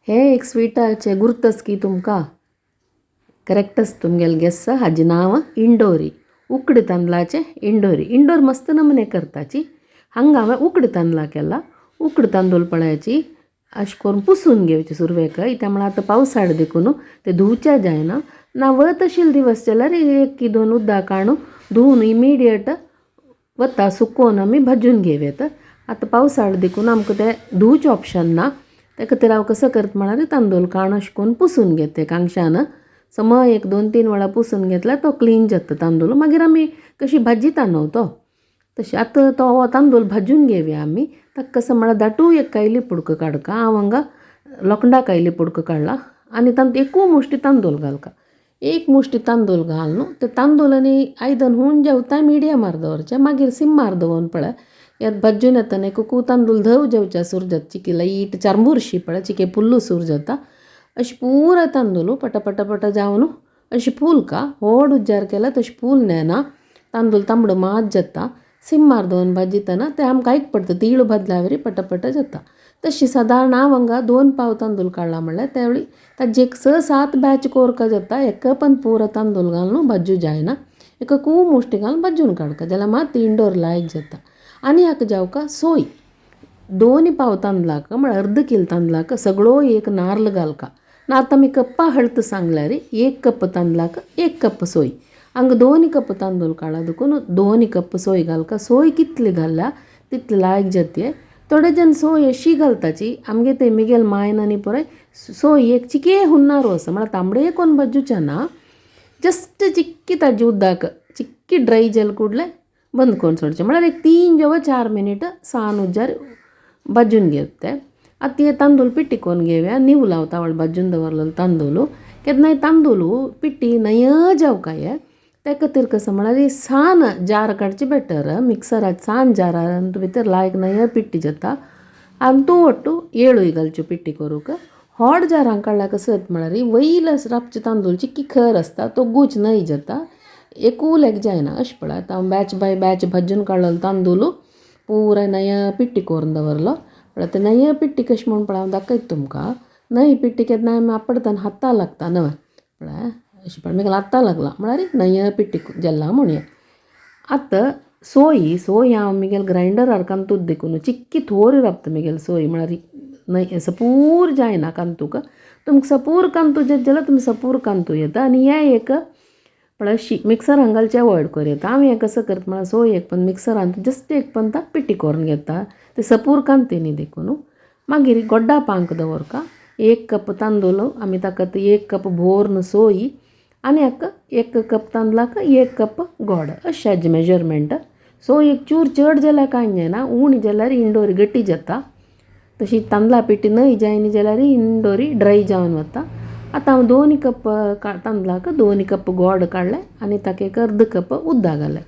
हे एक स्विटाचे गुर्तस की तुमकां करेक्टस तुमगेले गेस हाजें नांव इंडोरी. उकडी तांदळाचें इंडोरी. इंडोर मस्त नमुने करताची. हांगा हांवें उकडी तांदळां केला. उकडी तांदूळ पळयाची अशें करून पुसून घेवचे सुरवेक, कित्याक म्हळ्यार आतां पावसाळ देखून ते धुवचे जायना. ना वत आशिल्ले दिवस जाल्यार एक की दोन उदक काडून धुवन इमिडियट वता सुकोवन आमी भाजून घेवं येता. आतां पावसाळ देखून आमकां तें धुवचें ऑप्शन ना. ते खातीर हांव कसो करता म्हळ्यार तांदूळ काण अशें करून पुसून घेता कांगशान समज एक दोन तीन वेळा पुसून घेतल्यार तो क्लीन जाता तांदूळ, मागीर आमी कशी भाजयता न्हू तो तशें. आतां तो तांदूळ भाजून घेवया आमी. ताका कसो म्हळ्यार धाटू एक कायली पुडको काडका, हांव हांगा लोखंडा कायली पुडको काडला आनी तातूंत एकू मुश्टी तांदूळ घालका. एक मुश्टी तांदूळ घाल न्हू ते तांदूळ आनी आयदन हून जेवता मिडियमार दवरचें, मागीर सिम्मार दवरून पळय येत भाजून येतना एकू तांदूळ धव जेवचे सूर जाता, चिकी लायट चारमुरशी पळय चिके पुल्लू सूर जाता. अशें पुराय तांदूळ पटापटा पटा जावन अशें फूल का व्हड उज्जार केल्यार तशें फूल नेना, तांदूळ तांबडो मात जाता. सिम्मार दवरून भाजयतना तें आमकां आयक पडटा, तीळ भाजल्यावरी पटापटा जाता. तशी सादारण हांव हांगा दोन पाव तांदूळ काडला म्हणल्यार त्या ताजे एक स सात बॅच कोरका जाता. एका पण पुरो तांदूळ घालून भाजू जायना, एका खूब मुश्टी घालून भाजून काडका जाल्यार मात इंडोर लायक जाता. आनी हाका जावका सोय दोन पाव तांदळाक म्हळ्यार अर्द कील तांदळाक सगळो एक नार्ल घालका. ना आतां आमी कप्पा हळद सांगल्यार एक कप तांदळाक एक कप सोय, हांगा दोन कप तांदूळ काडला देखून दोन कप सोय घालका. सोय कितली घालल्या तितली लायक जाता. थोडे जण सोय अशी घालताची, आमगे ते मिगेल मायन आनी पळय सोय एक चिके हुन्नारो आसा म्हळ्यार तांबडे कोन्न भाजूचे ना, जस्ट चिक्की ताजी उदक चिक्की ड्राय जेल कुडले बंद करून सोडचें, म्हळ्यार एक तीन जेव चार मिनीट सान उज्जार भाजून घेवप ते. आतां ते तांदूळ पिट्टी करून घेवया. निवू लावता वळ भाजून दवरलेलो तांदूळ. केन्नाय तांदूळ पिट्टी नय जावं काय ते खातीर कसो म्हळ्यार सान जार काडचे बेटर, मिक्सराक सान जारान भितर लायक नय पिट्टी जाता आनी तूं वट्टू येळूय घालच्यो पिट्टी करूंक. व्हड जारां काडल्यार कसो जाता म्हळ्यार वयले रापचे तांदूळ चिक्की खर आसता तो गूच नय जाता, एकूल एक जायना. अशें पळय आतां हांव बॅच बाय बॅच भाजून काडलेलो तांदूळ पुराय नया पिट्टी करून दवरलो. पळय आतां नया पिट्टी कशें म्हूण पळय हांव दाखयता तुमकां. नय पिट्टी केन्ना आमी आपडताना हाता लागता न्हय, पळय अशें पळय मागीर हाता लागला म्हळ्यार नया पिट्टी जाल्ला म्हणया. आतां सोय सोय हांव म्हगेले ग्रांयडरार कांतूत देखून चिक्की थोरी राबता म्हगेली सोय, म्हळ्यार न्हय सपूर जायना कांतूक. तुमकां सपूर कांतू जात जाल्यार तुमी सपूर कांतू येता. आनी हें एक पळय अशी मिक्सरान घालचें अवॉयड करूं येता. हांव हें कसो करता म्हळ्यार सोय एक पण मिक्सरान जस्ट एक पंता पिट्टी करून घेता, ते सपूर कांती न्ही देखून. मागीर गोड्डा पांक दवरका, एक कप तांदूळ आमी ताका एक कप भोर्न सोय आनी हाका एक कप तांदळाक एक कप गोड अशें हाजें मेजरमेंट. सोय एक चूर चड जाल्यार कांय जायना, उणी जाल्यार इंडोर गटी जाता. तशी तांदळा पिठी न्हय जायना जाल्यार इंडोरी ड्राय जावन वता. आतां हांव दोन कप तांदळाक दोन कप गोड काडलें आनी ताका एक अर्द कप उदक घालें.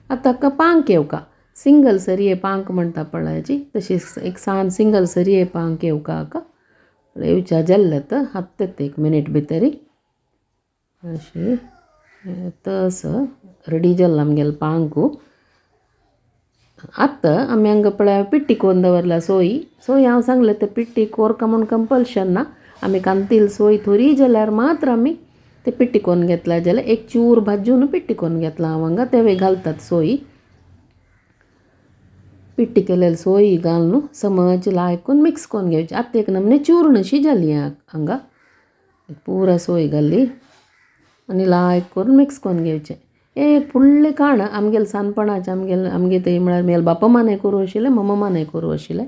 आतां ताका पांक येवका, सिंगल सरये पांक म्हणटा पळयाची तशी एक सान सिंगल सरये पांक येवका हाका येवच्या जाल्लें आतां येता एक मिनीट भितरी अशी तस रेडी जाल्लो आमगेलो पांकू. आतां आमी हांगा पळय पिट्टी करून दवरल्या सोय. सोय हांव सांगलें ते पिट्टी कोरका म्हूण कंपल्शन ना, आमी कांतील सोय थोरी जाल्यार मात्र आमी ते पिट्टी करून घेतल्या जाल्यार एक चूर भाजून पिट्टी करून घेतला हांव हांगा तेवे घालतात सोय. पिट्टी केलेली सोय घालून समज लायकून मिक्स करून घेवची. आतां एक नमने चूर्ण अशी जाली हांगा पुरा सोय घाली आनी लायक करून मिक्स करून घेवचें. एक फुडलें काण आमगेले सानपणाचें आमगेले आमगे ते म्हळ्यार म्हगेले बापा मानाय करूं आशिल्लें, मम्मा मानाय करूं आशिल्लें.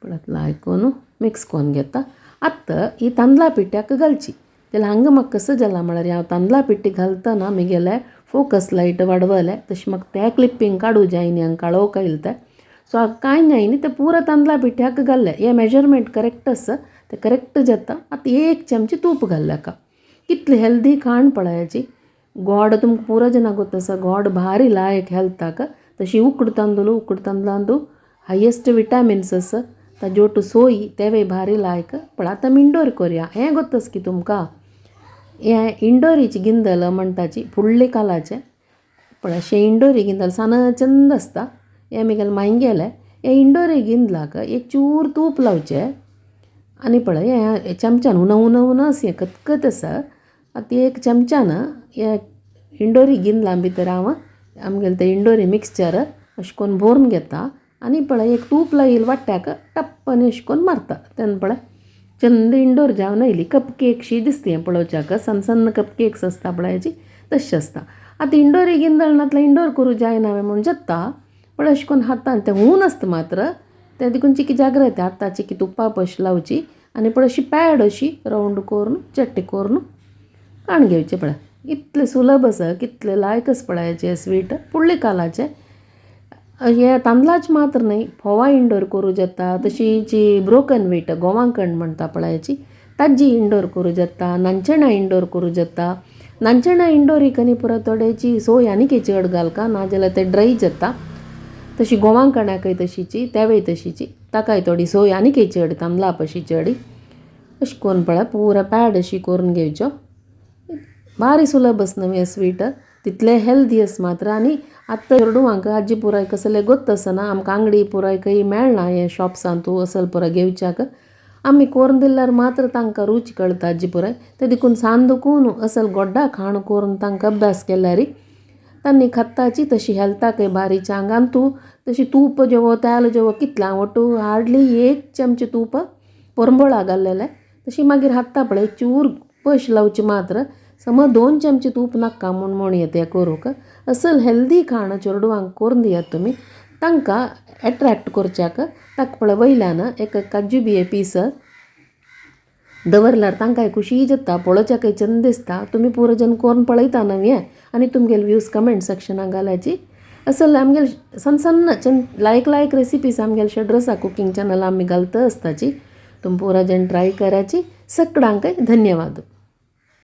पळयात लायक करून मिक्स करून घेता. आतां ही तांदळा पिठ्याक घालची जाल्यार हांगा म्हाका कसो जाला म्हळ्यार हांव तांदळा पिट्टी घालतना म्हगेलें फोकस लायट वाडवलें तशें म्हाका तें क्लिपींग काडूं जाय न्ही, हांगा काळोख आयलो तें. सो हांव कांय जाय न्ही तें पुरो तांदळा पिठ्याक घाल्लें, हें मेजरमेंट करेक्ट आसा तें करेक्ट जाता. आतां एक चमचे तूप घाल्लें हाका. कितलें हेल्दी खाण पळयाची. गोड तुमकां पुरो जाणां गोत आसा, गोड भारी लायक हेल्थाक. तशी उकड तांदूळ, उकड तांदळांतू हायेस्ट विटामिन्स आसा, ताजे ओटू सोय तेवूय भारी लायक. पळय आतां आमी इंडोर करया. हें गोत आसा की तुमकां हें इंडोरीची गिंदल म्हणटाची फुडले कालाचें. पळय अशें इंडोरी गिंदल सान चंद आसता, हें म्हगेलें मांय गेलें. हें इंडोरी गिंदलाक एक चूर तूप लावचें आनी पळय हें चमच्यान हुन हुन हुन अस हें खतखतें आसा. आतां एक चमच्यान हे इंडोरी गिनलां भितर हांव आमगेलें तें इंडोरी मिक्सचर अशें करून भरून घेता आनी पळय एक तूप लायिल्ले वाट्याक टप्प आनी अशें करून मारता तेन्ना पळय चंद इंडोर जावन येयली कप केक शी दिसता हें पळोवच्याक सन्न सन्न कप केक्स आसता पळय हेची तश्शें आसता. आतां इंडोरी गिंदळ नातल्यार इंडोर करूं जायना हांवें म्हूण जाता पण अशें करून हातान तें हून आसता मात्र तें देखून चिकी जाग्रत हाता चिकी तुप्पा पश लावची आनी पळय अशी पॅड अशी रावंड करून चट्टी करून काण घेवचें पळय. इतलें सुलभ आसा कितलें लायक आसा पळयाचें स्वीट फुडले कालाचें. हें तांदळाचें मात्र न्हय फोवा इंडोर करूं जाता, तशी जी ब्रोकन वीट गोवाकण म्हणटा पळयाची ताजी इंडोर करूं जाता, नानचेणां इंडोर करूं जाता. नानचेणां इंडोर कनी पुरो थोडेची सोय आनीक चड घालका नाजाल्यार ते ड्राय जाता. तशी गोवाकणाकय तशीची तेवय तशीची ताकाय थोडी सोय आनीक चड तांदळा पशी चडी अशें करून पळय पुरा पॅड अशी करून घेवच्यो. बारी सुलभ आसा न्हय हें स्वीट तितलें हेल्दी आसा मात्र. आनी आतां चेडवांक आजी पुराय कसलें गोत्त आसना आमकां आंगडी पुराय खंय मेळना हे शॉप्सान तूं असल पुराय घेवच्याक आमी करून दिल्यार मात्र तांकां रूच कळटा आजी पुराय. ते देखून सान दुखून असल गोड्डा खाण करून तांकां अभ्यास केल्यार तांणी खाताची तशी हेल्थाकय बारी चांग. आनी तूं तशी तूप जेवो तेल जेवो कितलें हांव वट्टू हार्डली एक चमचे तूप पोरंबोळा घाल्लेलें तशी मागीर हाता पळय चूर पश लावची मात्र समज 2 चमचे तूप नाका म्हूण म्हण येता करूंक. असल हेल्दी खाण चेडवांक करून दियात तुमी तांकां एट्रेक्ट करच्याक. ताका पळय वयल्यान एक काजू बिये पीस दवरल्यार तांकांय खुशी जाता पळोवच्याकय चंद दिसता. तुमी पुरो जन करून पळयता न्हय हें आनी तुमगेले व्यूज कमेंट सेक्शनाक घालाची. असल आमगेले सन्न सन्न चंद लायक लायक रेसिपीज आमगेले शेड्रसा कुकींग चॅनल आमी घालता आसताची. तुमी पुरा जण ट्राय कराची. सगळ्यांकय धन्यवाद.